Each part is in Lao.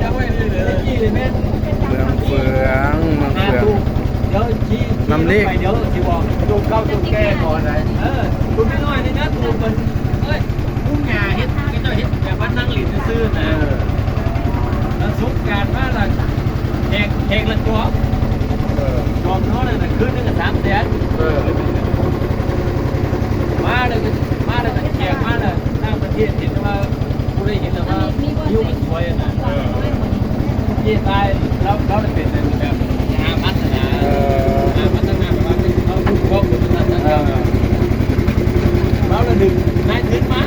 ຈຳໄວ້ເດີ ເມືອງເຟືອງ ເມືອງເຟືອງ ດຽວຂີ່ ນຳເລກ ໄປ ດຽວຊິບອກ ຕູບເກົ່າຕູບແກ່ບໍ່ໄດ້ ເອີ ຕູບນ້ອຍໆນີ້ນະ ຕູບເພິ່ນ ເອີຍ ປູ່ຍ່າເຮັດ ເຂົາເຈົ້າເຮັດແບບວ່ານັ່ງຫຼິ້ນຊື່ໆນະ ເອີ ແລ້ວສົງການມາລະແຫກ ແຫກລະຈອມ ເອີ ຈອມເຮົານັ້ນນະ ຄືນໜຶ່ງກະສາມແສນ ເອີ ມາແລ້ວກະ ມາແລ້ວກະແຈກມາແລ້ວ ຕ່າງປະເທດເຫັນວ່າ ຜູ້ໃດເຫັນແລ້ວວ່າວິວມັນສວຍຫັ້ນນະ ເອີ ເຈ້ຕາຍ ລາວ ລາວໄດ້ເປັນແບບອາມັດຫັ້ນນະ ເອີ ອາມັດທະນະ ແບບວ່າເປັນເຮົາຜູ້ປົກຄອງເປັນປະຊາຊົນ ເອີ ລາວລະດຶງນາຍທຶນມາ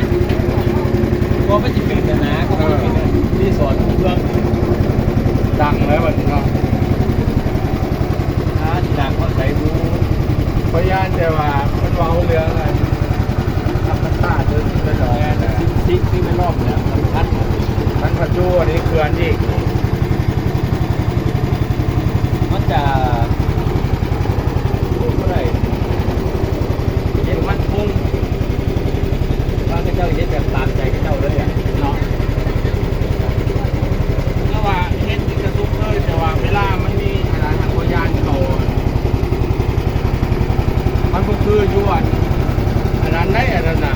ກໍມັນຊິເປັນຫັ້ນນະ ກໍມັນຊິເປັນ ເອີ ຣີສອດເມືອງ ດັງແລ້ວບັດນີ້ເນາະ. ອ່າ ທີ່ຫຼາງເຂົາໃສ່ໝູ່ ຂ້ອຍຢ້ານແຕ່ວ່າມັນເວົ້າເລື່ອງອັນທຳມະຊາດເດີ ສິ່ງແວດລ້ອມ ແມ່ນ ສິ່ງ ສິ່ງ ສິ່ງແວດລ້ອມແຫຼະ ສຳຄັນ ມັນພັດຢູ່ອັນນີ້ເຂື່ອນອີກ ມັນຈະ ໂອ້ ບໍ່ໄດ້ ເຮັດມັນຄົງ ວ່າເຂົາເຈົ້າເຮັດແບບຕາມໃຈເຂົາເຈົ້າເລີຍອະເນາະ ແຕ່ວ່າເຮັດນີ້ກະສຸກເລີຍ ແຕ່ວ່າເວລາມັນມີອັນນັ້ນ ຂ້ອຍຢ້ານເຂົາ ມັນບໍ່ຄືຢູ່ອັນ ອັນນັ້ນໃດ໋ ອັນນັ້ນນະ